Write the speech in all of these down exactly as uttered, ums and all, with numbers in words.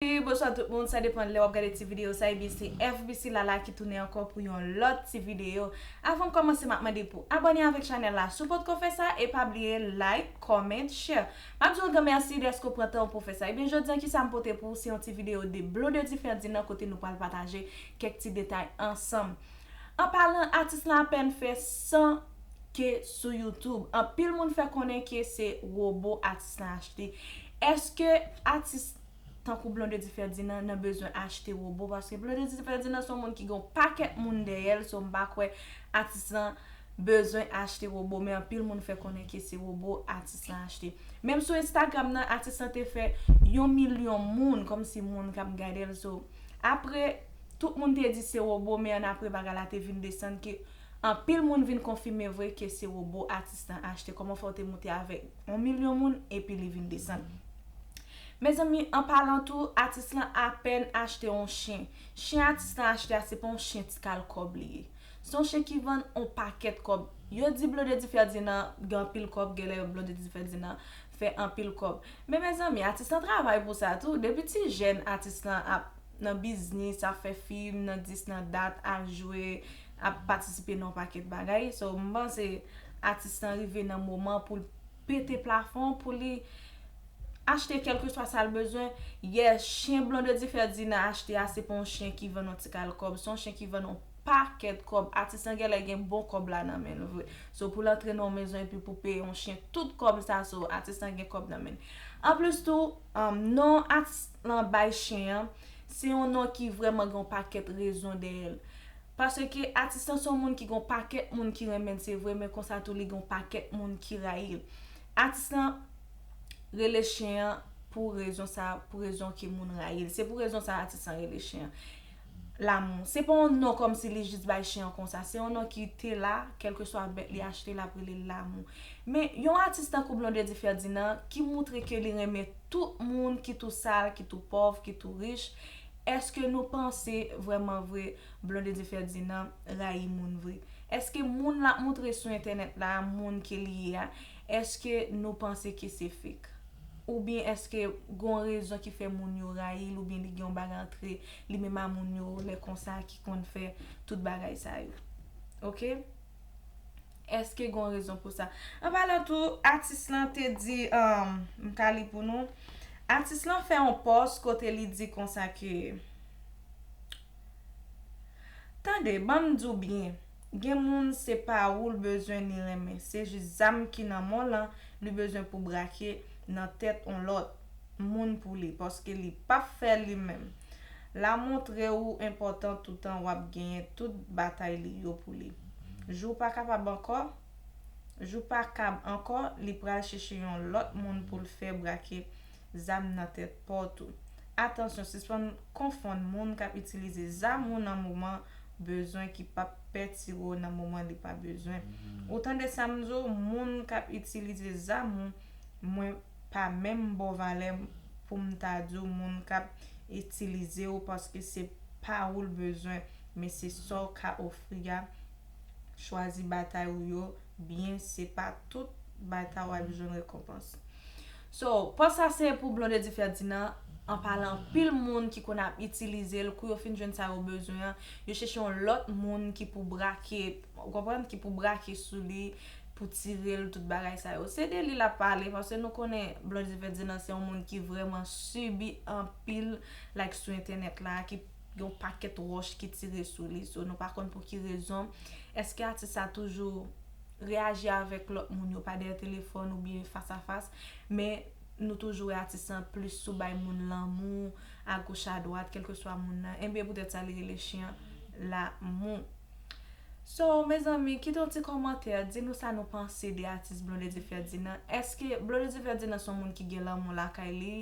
Bonswa tout moun, sa depann lè w ap gade ti videyo sa, ebyen se F B C Lala ki tounen ankò pou yon lòt ti videyo. Avan m kòmanse, m ap mande pou abòne avèk chanèl la si w potko fè sa, e pa bliye like, comment, share. M ap di w gran mèsi dèske w pran tan w pou w fè sa. Ebyen jodi a kisa m pote pou w, se yon ti videyo de Blondedy Ferdinand kote nou pral pataje kèk ti detay ansanm. An palan, atis lan apèn fè san K sou YouTube. Anpil moun fè konnen ke se wobo atis lan achte. Èske atis tankou Blondedy Ferdinand nan bezwen achte wobo? Paske Blondedy Ferdinand se yon moun ki gen yon pakèt moun dèyè l, so m pa kwè atis lan bezwen achte wobo, men anpil moun fè konnen ke se wobo atis lan achte. Menm sou Instagram nan, atis lan te fè yon milyon moun, kòmsi moun k ap gade l, so apre tout moun te di se wobo, men annapre bagay la te vin desann ke anpil moun vin konfime vre ke se wobo atis lan achte. Kòman fè w te moute avèk yon milyon moun epi li vin desann? Mezanmi, an palan tou, atis lan apèn achte yon chen. Chen atis lan achte a, se pa yon chen ti kal kòb li ye. Se yon chen ki vann yon pakèt kòb. Yo di Blondedy Ferdinand gen anpil kòb, genlè Blondedy Ferdinand fè anpil kòb. Men mezanmi, atis lan travay pou sa tou. Depi ti jèn, atis lan ap nan biznis, ap fè fim, nan dis, nan dat, ap jwe, ap patisipe nan yon pakèt bagay. So, m panse atis lan rive nan moman pou l pete plafon, pou li achte kèlkeswa sa l bezwen. Yes, chen Blondedy Ferdinand achte a, se pa yon chen ki vann yon ti kal kòb, se yon chen ki vann yon pakèt kòb. Atis lan genlè gen bon kòb la nan men l vre. So, pou l antre nan yon mezon epi pou peye yon chen tout kòb sa, so, atis lan gen kòb nan men l. Anplis tou, um, non atis lan bay chen an, se yon non ki vrèman gen yon pakèt rezon dèyè l. Paske atis lan se yon moun ki gen yon pakèt moun ki renmen l, se vre, men konsa tou li gen yon pakèt moun ki rayi l. Atis lan rele chen an pou rezon sa, pou rezon ke moun rayi l. Se pou rezon sa atis lan rele chen an Lamou. Se pa yon non kòmsi li jis bay chen an konsa. Se yon non ki te la, kèlkeswa bèt li achte, l ap rele l Lamou. Men yon atis tankou Blondedy Ferdinand ki moutre ke li renmen tout moun, ki tou sal, ki tou pòv, ki tou rich, èske nou panse vrèman vre Blondedy Ferdinand rayi moun vre? Èske moun l ap moutre sou entènèt la, moun ke li ye a, èske nou panse ke se fake? Oubyen èske gon rezon ki fè moun yo rayi l, oubyen li gen yon bagay antre li menm a moun yo lè konsa ki konn fè tout bagay sa yo? Oke? Èske gon rezon pou sa? An palan tou, atis lan te di, um, m ka li pou nou. Atis lan fè yon pòs kote li di konsa ke, tande, ban m di w byen, gen moun se pa ou l bezwen ni renmen, se jis zam ki nan men w lan li bezwen pou brake nan tèt yon lòt moun pou li, paske li p ap fè li menm. L a montre ou enpòtan toutan w ap genyen tout batay li yo pou li. Jou pa kapab ankò, jou pa kab ankò, li pral chèche yon lòt moun pou l fè brake zam nan tèt pa w tou. Atansyon, sispann konfonn moun k ap itilize zam ou nan moman bezwen ki p ap pètire w nan moman li pa bezwen. Ou tande sa m di w, moun k ap itilize zam ou, mwen pa menm ba w valè pou m ta di w moun k ap itilize w paske se pa ou l bezwen, men se sa w ka ofri a. Chwazi batay ou yo byen, se pa tout batay w ap jwenn rekonpans. So, pòs sa se pou Blondedy Ferdinand, an palan anpil moun ki konn ap itilize l, kou yo fin jwenn sa yo bezwen an, yo chèche yon lòt moun ki pou brake, ou konprann, ki pou brake sou li, pou tire l, tout bagay sa yo. Se de li l ap pale, paske nou konnen Blondedy Ferdinand se yon moun ki vrèman sibi anpil, like, sou entènèt la, ki yon pakèt wòch ki tire sou li. So, nou pa konn pou ki rezon. Èske atis sa toujou reyaji avèk lòt moun yo, pa dèyè telefòn oubyen fas a fas, men nou toujou wè atis lan plis sou bay moun lanmou, agoch adwat, kèlkeswa moun nan. Enben, poutèt sa, li rele chen an Lamou. So, mezanmi, kite yon ti kòmantè, di nou sa nou panse de atis Blondedy Ferdinand. Èske Blondedy Ferdinand se yon moun ki gen lanmou lakay li,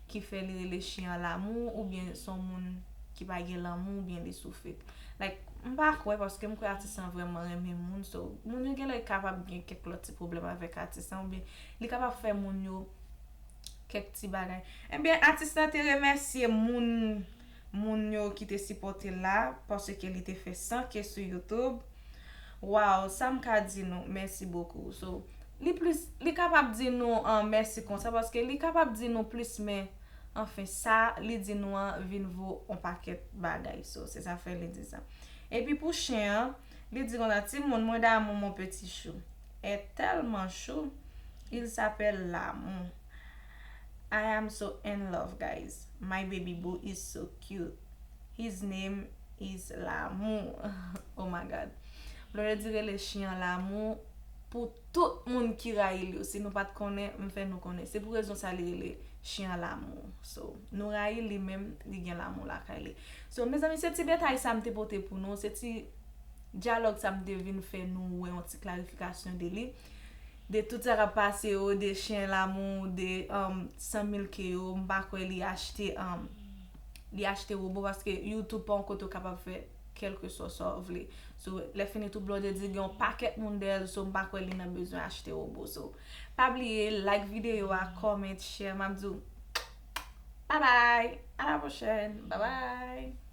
ki fè li rele chen an Lamou, oubyen se yon moun ki pa gen lanmou, oubyen li sou fake? Like, m pa kwè, paske m kwè atis lan vrèman renmen moun, so, moun yo genlè kapab gen kèk lòt ti pwoblèm avèk atis lan, oubyen li kapab fè moun yo kèk ti bagay. Enben, atis lan te remèsye moun, moun yo ki te sipòte l la, paske li te fè san K sou YouTube. Waw, sa m ka di nou, mèsi bokou. So, li plis, li kapab di nou, ah, mèsi konsa, paske li kapab di nou plis, men anfen, sa li di nou an vin vo on pakèt bagay. So, se sa fè li di sa. Epi pou chen an, li di konsa, timoun, mwen d'amour mon petit chou. Est tellement chou. Il s'appelle Lamour. I am so in love, guys. My baby boo is so cute. His name is Lamour. Oh my God. Blondedy rele chen an Lamour pou tout moun ki rayi l yo. Si nou pa t konnen, m fè nou konnen. Se pou rezon sa li rele chen an Lamour. So, nou rayi li, men li gen lanmou lakay li. So, mezanmi, se ti detay sa m te pote pou nou. Se ti dyalòg sa m te vin fè nou wè yon ti klarifikasyon de li. De tout sa k ap pase yo, de chen Lamour, de um, san mil ke yo, m pa kwè li achte um, li achte wobo, paske YouTube pa yon kote w kapab fè kèlkeswa sa w vle. So, lè fini tou, Blondedy gen yon pakèt moun dèyè l, so m pa kwè li nan bezwen achte wobo. So, pa bliye, like videyo a, comment, share, m ap di w bye bye, à la prochaine, bye bye.